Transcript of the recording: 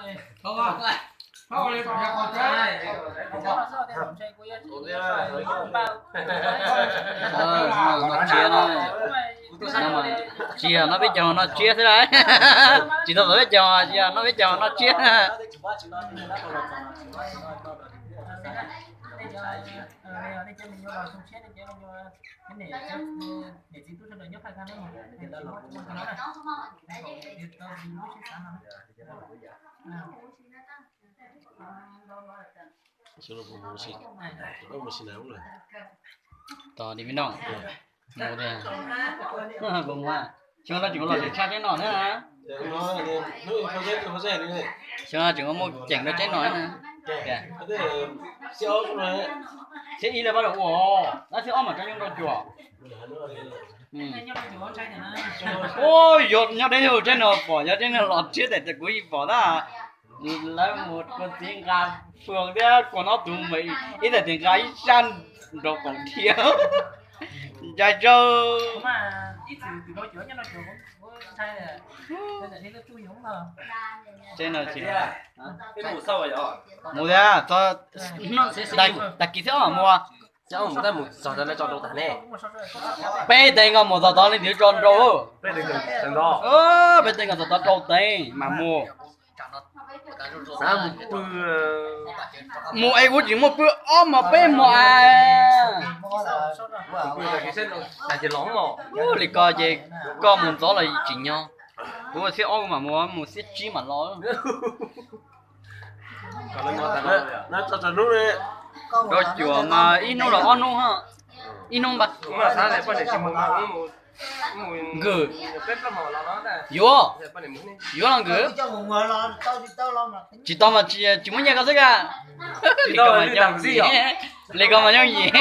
No tsiab no, tsis yog noj peb caug no tsiab xwb las. Tsis tau txog peb caug, tsis yog noj peb caug no tsiab. Tos di me noog, mus tiag, xyoo no tseem los tshaj tshaj tsaib no na. Xyoo no tseem muaj ceem rau tsaib no na. Xiab ib lawv pab rau ua, tab xiab ob mam rau nyob rau cuam. Ua yog nyob deb tsaib no pom, yog tsaib no los tsiab tes kuv yeej pom tab. Lawv mus kua txiv nqa fwm thiab kua nob tus me ib tag tis nqa ib sab nrau qoom thiab. Ncai tsawg. Tsaib no tsis mus thiab, tag kis thiab os mus. Peb teg nkaus mus txog tod leej twg tso nrau. Peb teg nkaus txog tod rau teg mam mus. Mus es kuv tsis muaj pw ob mos peb mos a. Li ko ces koj mus ntxov los tsim nyog. Kuv xiab ob mam mus, mus xiab tsib mam los. Rau cuam mas ib hnub los ob hnub, ib hnub npa. Nkws, yuav, yuav los nkws. Tsis tau mas tsis muaj nyiaj ko xwb ka. Li ko mas yooj yim, li ko mas yooj yim.